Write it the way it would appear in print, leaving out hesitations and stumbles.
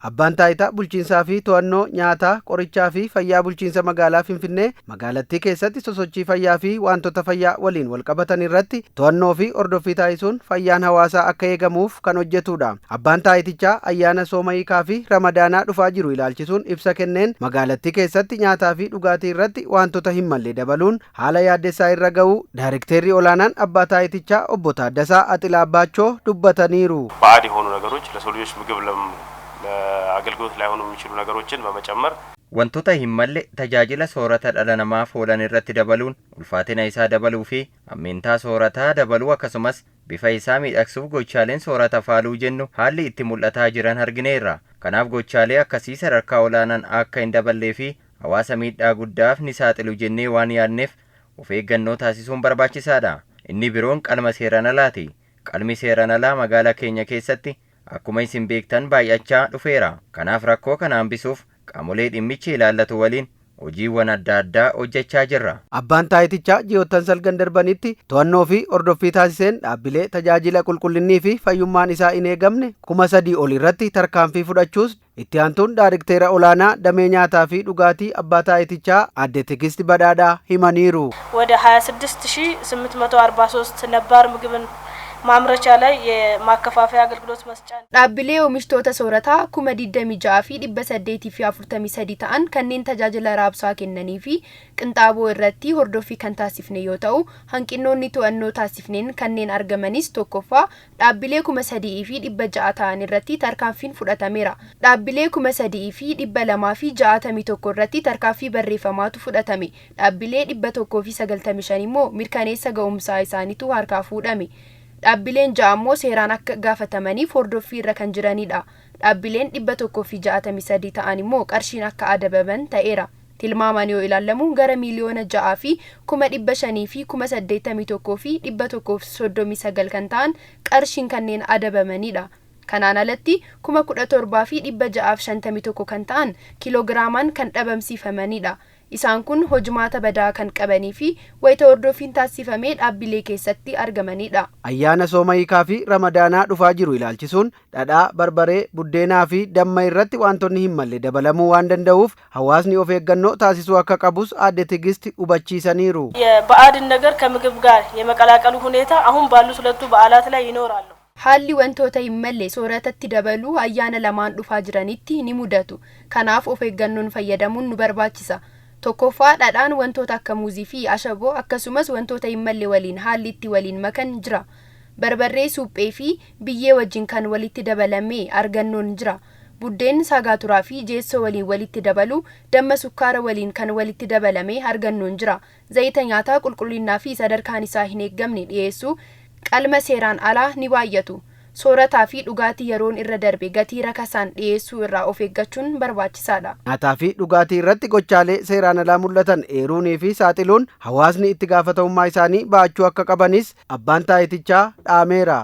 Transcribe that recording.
Abbaan taayitaa bulchiinsaa fi to'annoo nyaataa, qorichaa fi fayyaa bulchiinsa magaalaa Finfinnee magaalattii keessatti sosochii fayyaa fi wantoota fayyaa waliin walqabatan irratti to'annoo fi hordoffii taasisuun fayyaan hawaasaa akka eegamuuf kan hojjetudha. Abbaan taayitichaa ayyaana sooma hiikaa fi ramadaanaa dhufaa jiru ilaalchisuun ibsa kenneen magaalattii keessatti nyaataa fi dhugaatii irratti wantoota hin malle dabaluun haala yaaddessaa irra ga'uu Daarikteerri olaanaan abbaa taayitichaa obbo Taaddasaa Axilaa Abbaachoo dubbataniiru. ባዕድ የሆኑ ነገሮች ለሰው ልጆች ምግብ ለአገልግሎት ላይሆኑ የሚችሉ ነገሮችን በመጨመር Wantoota hin malle tajaajila soorata dhala namaaf oolan irratti dabaluun ulfaatina isaa dabaluu fi hammeentaa soorataa dabaluu akkasumas bifa isaa miidhagsuuf gochaaleen soorata faaluu jennu haalli itti mul'ataa jiran argineerra. Kanaaf gochaalee akkasii sadarkaa olaanaan akka hin daballee fi hawaasa miidhaa guddaaf ni saaxilu jennee waan yaadneef of eeggannoo taasisuun barbaachisaadha. Inni biroon qalma seeraan alaati. Qalmi seeraan alaa magaalaa keenya keessatti akkuma isin beektan baay'achaa dhufeera. Kanaaf rakkoo kana hambisuuf qaamolee dhimmichi ilaallatu waliin hojiiwwan adda addaa hojjechaa jirra. Abbaan taayitichaa ji'oottan salgan darbanitti to'annoo fi hordoffii taasiseen dhaabbilee tajaajila qulqullinnii fi fayyummaan isaa hin eegamne 3,000 ol irratti tarkaanfii fudhachuus itti aantuun daarikteera olaanaa damee nyaataa fi dhugaatii abbaa taayitichaa aadde Tigist Badhaadhaa himaniiru. ወደ 26,843 ነባር ምግብን ማምረቻ ላይ የማከፋፈያ አገልግሎት መስጫ Dhaabbilee oomishtoota soorataa 26,843 ta'an kanneen tajaajila raabsaa kennanii fi qinxaaboo irratti hordoffii kan taasifne yoo ta'u, hanqinoonni to'annoo taasifneen kanneen argamanis tokkoffaa, dhaabbilee 3,600 ta'an irratti tarkaanfiin fudhatameera. Dhaabbilee 3,261 irratti tarkaanfii barreeffamaatu fudhatame. Dhaabbilee 195 immoo mirkaneessa ga'umsaa isaaniitu harkaa fuudhame. Dhaabbileen 6 immoo seeraan akka gaafatamaniif hordoffii irra kan jiranidha. Dhaabbileen 163 ta'an immoo qarshiin akka adabaman ta'eera. Tilmaamaan yoo ilaalamu gara 6,581,139 kan ta'an qarshiin kanneen adabamanidha. Kanaan alatti 17,651 kan ta'an kiiloogiraamaan kan dhabamsiifamanidha. Isaan kun hojimaata badaa kan qabanii fi wayita hordoffiin taasifamee dhaabbilee keessatti argamanidha. Ayyaana sooma hiikaa fi ramadaanaa dhufaa jiru ilaalchisuun dhadhaa, barbaree, buddeenaa fi damma irratti wantoonni hin malle dabalamuu waan danda'uuf hawaasni of eeggannoo taasisuu akka qabus aadde Tigist hubachiisaniiru. የባዕድን ነገር ከምግብ ጋር የመቀላቀሉ ሁኔታ አሁን ባሉት ሁለቱ በዓላት ላይ ይኖራሉ። Haalli wantoota hin malle sooratatti dabaluu ayyaana lamaan dhufaa jiranitti ni mudatu. Kanaaf of eeggannoon fayyadamuun nu barbaachisa. Tokkoffaa, dhadhaan wantoota akka muuzii fi ashaboo akkasumas wantoota hin malle waliin haalli itti waliin makan jira. Barbarree suphee fi biyyee wajjin kan walitti dabalamee argannoon jira. Buddeen sagaaturaa fi jeessoo waliin walitti dabalu, damma sukkaara waliin kan walitti dabalamee argannoon jira. Zayita nyaataa qulqullinnaa fi sadarkaan isaa hin eeggamne dhiyeessuu, qalma seeraan alaa ni baay'atu. Soorataa fi dhugaatii yeroon irra darbe gatii rakasaan dhiyeessuu irraa of eeggachuun barbaachisaadha. Nyaataa fi dhugaatii irratti gochaalee seeraan alaa mul'atan eeruunii fi saaxiluun hawaasni itti gaafatamummaa isaanii ba'achuu akka qabanis abbaan taayitichaa dhaameera.